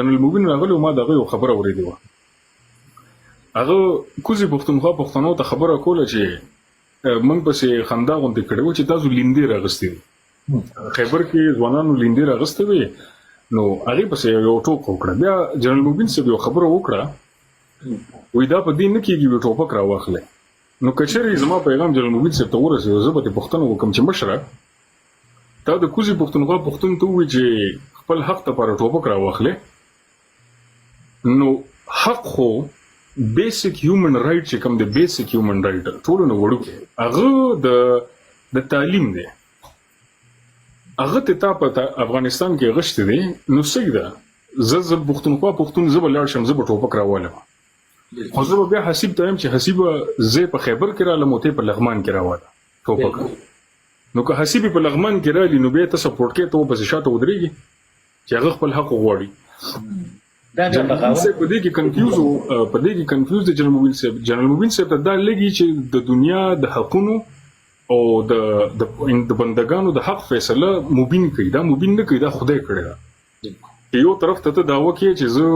جنرال مبین راغلی ما دغه یو خبره اورېدې وه. هغه کوزې پښتونخوا پښتنو ته خبره کوله چې موږ پسې خندا غوندې کړې وه چې تاسو لیندې راغستې دي، خیبر کې ځوانانو لیندې راغستې وې، نو هغې پسې یو ټوکه وکړه. بیا جنرال مبین صاحب یو خبره وکړه، وایي دا په دې نه کېږي وي ټوپک راواخلئ. نو که چېرې زما پیغام جنرال مبین صاحب ته ورسېد، زه به ترې پوښتنه وکړم چې مشره تا د کوزې پښتونخوا پښتون ته ووایي چې خپل حق لپاره ټوپک راواخلې، نو حق خو بیسیک هیومن رائټ چې کوم دی، بیسیک هیومن رائټ ټولو نه وړوکی هغه د تعلیم دی، هغه ته تا په افغانستان کې غشتې دی. نو صحیح ده، زه پښتونخوا پښتون زه به لاړ شم، زه به ټوپک راوالم، خو زه به بیا حسیب ته وایم چې حسیب زه په خیبر کې رالم او ته په لغمان کې راواله ټوپک. نو که حسیب په لغمان کې رالي نو بیا ته سپورټ کې ته ورپسې شاته ودرېږي چې هغه خپل حق وغواړي. دا بیا بغاوت په دې کې کنفیوز، په دې کې کنفیوز دی جنرال مبین صاحب. جنرال مبین صاحب ته دا لګي چې د دنیا د حقونو او د بندگانو د حق فیصله مبین کوي، دا مبین نه کوي، دا خدای کړی ده. یو طرف ته ته دعوه کوي چې زه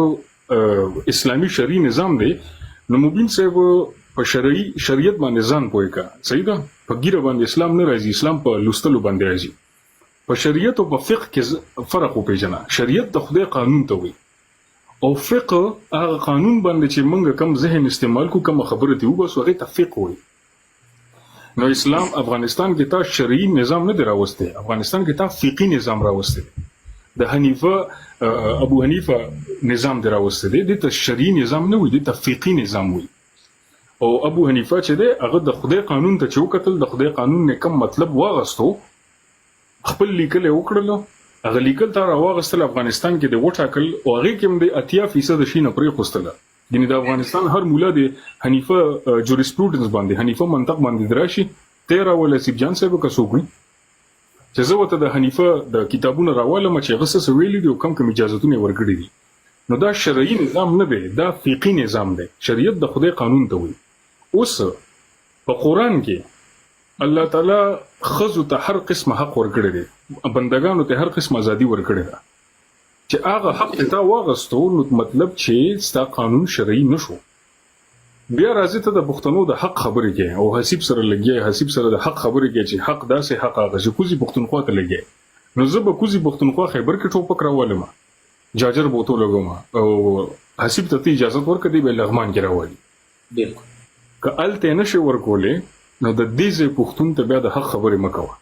اسلامي شرعي نظام دی، نو مبین صاحب په شرعي شریعت باندې ځان پوه کا، صحیح ده، په ګیره باندې اسلام نه راځي، اسلام په لوستلو باندې راځي. په شریعت او په فقه کې فرق وپېژنه. شریعت د خدای قانون ته وایي او فقه هغه قانون باندې چې موږ کم ذهن استعمال کو، کومه خبره ته وباسو، هغې ته فقه وایي. نو اسلام افغانستان کې تا شرعي نظام نه دی راوستی، افغانستان کې تا فقهي نظام راوستی دی، د حنیفه ابو حنیفه نظام دی راوستی دی. دې ته شرعي نظام نه وایي، دې ته فقهي نظام وایي. او ابو حنیفه چې دی هغه د خدای قانون ته چې وکتل، د خدای قانون نه کم مطلب واغستو، خپل لیکل یې وکړل، هغه لیکل تا راواغستل، افغانستان کې دی وټاکل او هغې کې هم دی 80% شي نه پرېښوستله. یعنی د افغانستان هر مولا دی حنیفه جوریسپروډنس باندې، حنیفه منطق باندې دراشي ته راول حسیب جان صاحب که څوک وي چې زه ورته د حنیفه د کتابونه راولم چې هغه څه ویلي دي او کم کم اجازتونه یې ورکړي دي. نو دا شرعي نظام نه دی، دا فقهي نظام دی. شریعت د خدای قانون ته وایي. اوس په قرآن کې الله تعالی ښځو ته هر قسمه حق ورکړی دی، بندګانو ته هر قسمه ازادي ورکړې ده، چې هغه حق ته تا واغستو نو مطلب چې ستا قانون شرعي نشو. بیا راځي ته د پښتنو د حق خبرې کوې او حسیب سره لګیا، حسیب سره د حق خبرې کوې چې حق داسې حق هغه چې کوزي پښتونخوا ته لګیا. نو زه به کوزي پښتونخوا خیبر کې ټوپک راولم، جاجر به ورته ولګوم او حسیب ته ته اجازت ورکړه، دی به لغمان کې راولي. بالکل که هلته یې نه شې ورکولی نو د دې ځای پښتون ته بیا د حق خبرې مه کوه.